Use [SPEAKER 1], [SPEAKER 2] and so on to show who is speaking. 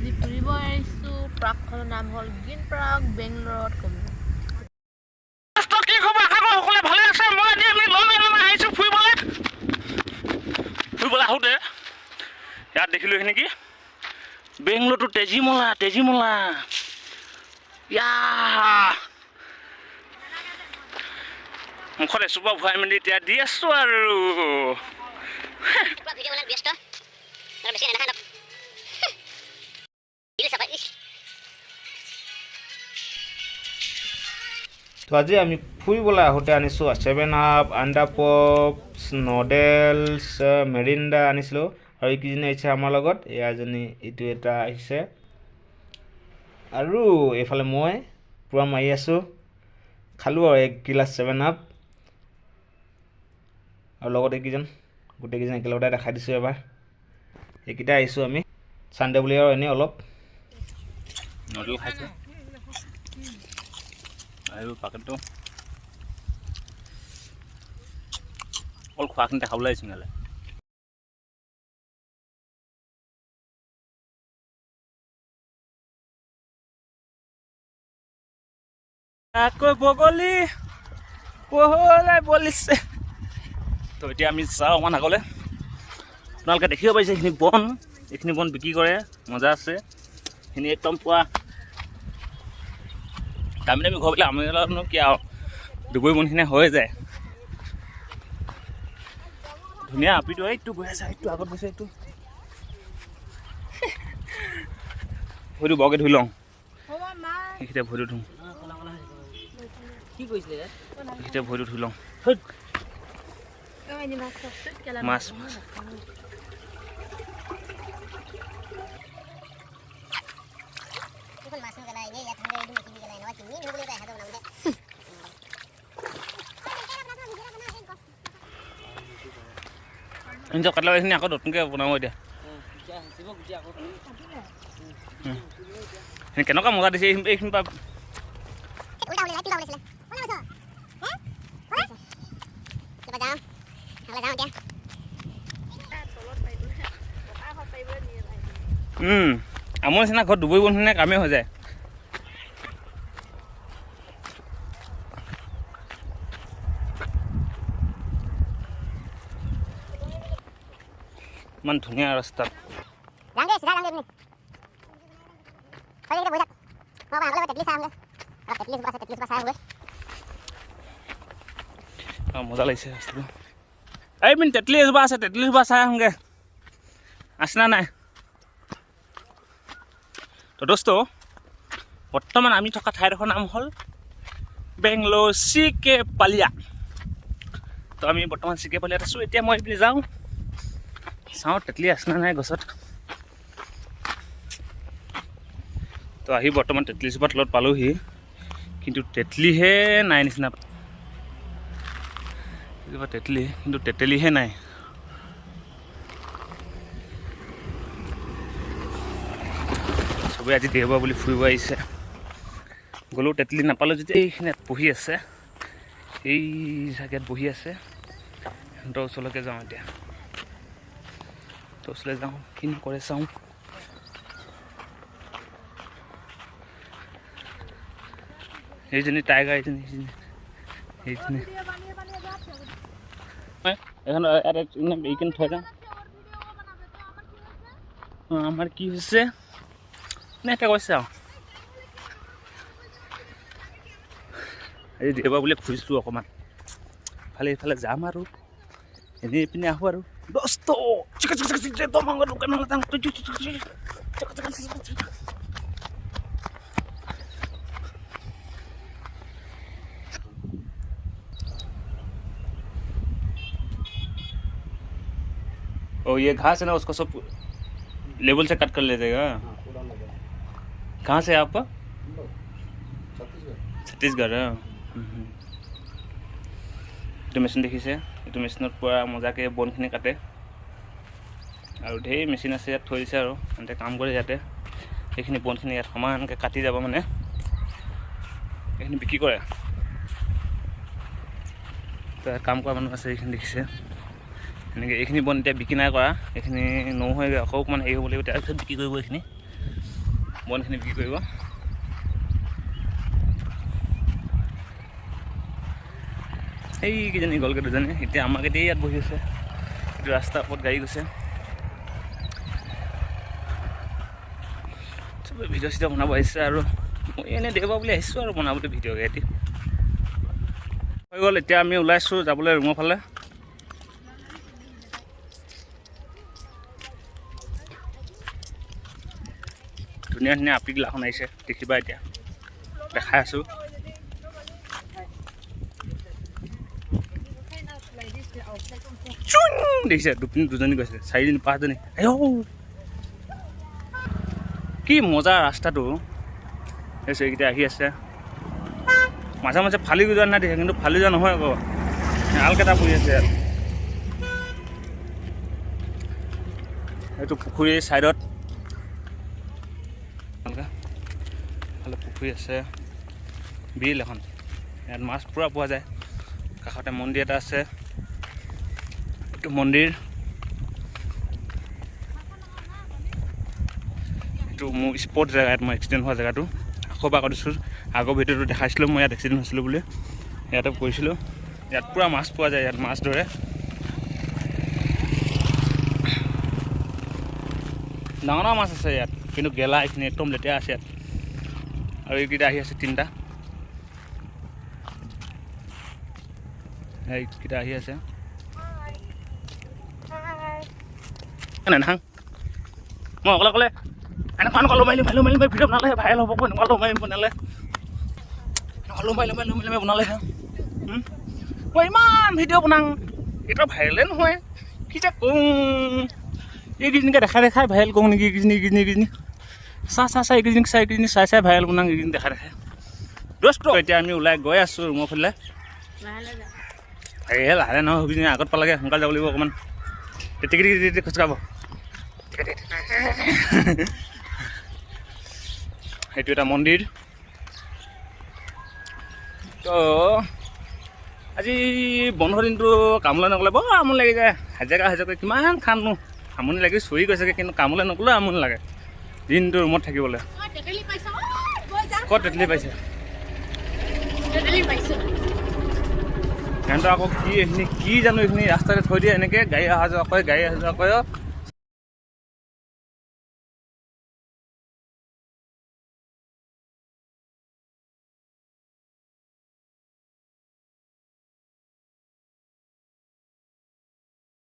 [SPEAKER 1] আজি ফুৰিব আহিছোঁ। পাৰ্কখনৰ নাম হ'ল গ্ৰীণ পাৰ্ক, বেংগলোৰত ক'ব।
[SPEAKER 2] কি খবৰ? আশা কৰোঁ সকলোৱে ভালে আছে। মই আজি আমি লণ্ডন আহিছোঁ ফুৰিবলৈ। ফুৰিবলৈ আহোঁতে ইয়াত দেখিলোঁ এইখিনি কি, বেংগলোৰটো তেজিমলা, তেজিমলা। ইয়া মুখত এচোপা ভৰাই মেলি এতিয়া দি আছোঁ আৰু।
[SPEAKER 3] ভিডিঅ' বনাত ব্যস্ত আৰু বেছি নেদেখাই অলপ চাবা ইছ।
[SPEAKER 4] তো আজি আমি ফুৰিবলৈ আহোঁতে আনিছোঁ ছেভেন আপ, আণ্ডা পপছ, নডেলছ, মেৰিণ্ডা আনিছিলোঁ। আৰু এইকেইজনী আহিছে আমাৰ লগত। এয়া এজনী, এইটো এটা আহিছে আৰু এইফালে মই পূৰা মাৰি আছোঁ। খালোঁ আৰু এক গিলাচ ছেভেন আপ আৰু লগত এইকেইজন, গোটেইকেইজন একেলগতে দেখাই দিছোঁ এবাৰ। এইকেইটা আহিছোঁ আমি চানডে বুলি আৰু এনেই অলপ।
[SPEAKER 2] নডেল খাইছে আৰু পাকেটটো অকল খোৱাখিনি দেখাবলৈ আহিছোঁ ইয়ালৈ। আকৌ বগলী পহলাই বলিছে। তো এতিয়া আমি যাওঁ অকণমান আগলৈ। আপোনালোকে দেখিব পাৰিছে এইখিনি বন, এইখিনি বন বিক্ৰী কৰে, মজা আছে। এইখিনি একদম পূৰা দামী দামী ঘৰবিলাক। আমি অলপনো কি আৰু, দুবৰি বনখিনি হৈ যায়। ধুনীয়া আপিটো এইটো গৈ আছে, এইটো আগত গৈছে, এইটো ভৰিটো বৰকৈ ধুই লওঁ। এইখিনিতে ভৰিটো ধুওঁ, এইখিনিতে ভৰিটো ধুই লওঁ। মাছ মাছ কাটলা এইখিনি আকৌ নতুনকৈ বনাব এতিয়া। কেনেকুৱা মজা দিছে এইখিনি পৰা। আমাৰ নিচিনা ঘৰত দুবৰি বনখিনি কামেই হৈ যায়। ইমান ধুনীয়া ৰাস্তাত। মজা লাগিছে ৰাস্তাটো। এই পিন তেতেলী এজোপা আছে, তেতেলী এজোপা চাই আহোঁগৈ, আছে না নাই। তো দোস্ত, বৰ্তমান আমি থকা ঠাইডোখৰ নাম হ'ল বেংগলোৰ চি কে পালিয়া। তো আমি বৰ্তমান চি কে পালিয়াত আছোঁ। এতিয়া মই এইপিনে যাওঁ, চাওঁ তেতেলী আছে নে নাই গছত। তো আহি বৰ্তমান তেতেলীজোপা তলত পালোহি, কিন্তু তেতেলীহে নাই নিচিনা। এজোপা তেতেলী, কিন্তু তেতেলীহে নাই। চবেই আজি দেওবাৰ বুলি ফুৰিব আহিছে। গ'লেও তেতেলী নাপালোঁ যেতিয়া এইখিনিত বহি আছে, এই জেগাত বহি আছে, সিহঁতৰ ওচৰলৈকে যাওঁ এতিয়া। তো ওচৰলৈ যাওঁ, কি নকৰে চাওঁ। এইজনী টাইগাৰ, এইজনী এইজনী এইজনী এখন এইখিনি থৈ যাওঁ। আমাৰ কি হৈছে নে এতিয়া কৈছে আৰু আজি দেওবাৰ বুলি ফুৰিছোঁ অকণমান, ইফালে ইফালে যাম আৰু এনেই এইপিনে আহোঁ আৰু। দোস্ত, ओ ये घास है ना, उसको सब लेवल से कट कर ले जाएगा। कहाँ से आप? छत्तीसगढ़। এইটো মেচিন দেখিছে, এইটো মেচিনত পূৰা মজাকৈ বনখিনি কাটে। আৰু ঢেৰ মেচিন আছে ইয়াত থৈ দিছে আৰু সিহঁতে কাম কৰে ইয়াতে। সেইখিনি বনখিনি ইয়াত সমানকৈ কাটি যাব, মানে এইখিনি বিক্ৰী কৰে। তো ইয়াত কাম কৰা মানুহ আছে, এইখিনি দেখিছে। এনেকৈ এইখিনি বন এতিয়া বিক্ৰী নাই কৰা, এইখিনি নহয়গৈ, আকৌ অকণমান হেৰি হ'ব লাগিব, তাৰপিছত বিক্ৰী কৰিব এইখিনি। বনখিনি বিক্ৰী কৰিব। সেইকেইজনী গ'লগৈ দুজনী, এতিয়া আমাক এতিয়া ইয়াত বহি আছে। এইটো ৰাস্তাৰ ওপৰত গাড়ী গৈছে। চবে ভিডিঅ' চিডিঅ' বনাব আহিছে আৰু মই এনেই দেওবাৰ বুলি আহিছোঁ আৰু বনাবলৈ ভিডিঅ' এটি হৈ গ'ল। এতিয়া আমি ওলাইছোঁ যাবলৈ ৰুমৰ ফালে। ধুনীয়া ধুনীয়া আপিগিলাখন আহিছে, দেখিবা এতিয়া দেখাই আছোঁ। দেখিছে দুজনী গৈছে, চাৰিজনী পাঁচজনী। কি মজা ৰাস্তাটো। এইকেইটা আহি আছে, মাজে মাজে ফালি যোৱা নাই দেখিছে, কিন্তু ফালি যোৱা নহয় আকৌ, আলকেইটা পৰি আছে ইয়াত। এইটো পুখুৰীৰ ছাইডত ভালে পুখুৰী আছে, বিল এখন, ইয়াত মাছ পূৰা পোৱা যায়। কাষতে মন্দিৰ এটা আছে, এইটো মন্দিৰ, এইটো মোৰ স্পট জেগা, ইয়াত মই এক্সিডেণ্ট হোৱা জেগাটো। আকৌ এবাৰ দিছোঁ, আগৰ ভিডিঅ'টো দেখাইছিলোঁ মই ইয়াত এক্সিডেণ্ট হৈছিলোঁ বুলি, ইয়াতে পৰিছিলোঁ। ইয়াত পূৰা মাছ পোৱা যায়, ইয়াত মাছ ধৰে। ডাঙৰ ডাঙৰ মাছ আছে ইয়াত, কিন্তু গেলা এইখিনি একদম লেতেৰা আছে ইয়াত। আৰু এইকেইটা আহি আছে তিনিটা, এইকেইটা আহি আছে। নেনাং মই অকলে অকলে এনেকুৱা এনেকুৱা লমাই লমাই লমাই লমাই ভিডিঅ' বনালে ভাইৰেল হ'ব, এনেকুৱা লমাই বনালে, এনেকুৱা লমাই লমাই লমাই লমাই বনালেহে। মই ইমান ভিডিঅ' বনাওঁ, এতিয়া ভাইৰেলে নহয়, কি যে কওঁ। এইকেইজনীকে দেখাই দেখাই ভাইৰেল কৰোঁ নেকি, এইকেইজনী এইকেইজনী এইকেইজনী চাই চাই চাই এইকেইজনীক চাই এইকেইজনী চাই চাই ভাইৰেল বনাওঁ, এইকেইজনী দেখাই দেখাই। দোস্ত এতিয়া আমি ওলাই গৈ আছোঁ ৰুমৰ ফালে। এই লাহে নহয়, সেইকেইজনী আগত পালাগে, সোনকালে যাব লাগিব অকণমান। টিকি টিকি খোজকাঢ়ব। সেইটো এটা মন্দিৰ। তো আজি বন্ধ দিনটো কামলৈ নগ'লে বৰ আমনি লাগি যায়। হাজিৰা হাজিৰা কৰি কিমান খামনো, আমনি লাগি চৰি গৈছেগৈ, কিন্তু কামলৈ নগ'লেও আমনি লাগে দিনটো ৰুমত থাকিবলৈ। ক'ত তেতেলী পাইছে? সিহঁতৰ আকৌ কি এইখিনি কি জানো, এইখিনি ৰাস্তাতে থৈ দিয়ে এনেকৈ, গাড়ী অহা যোৱা কৰে, গাড়ী অহা যোৱা কৰে।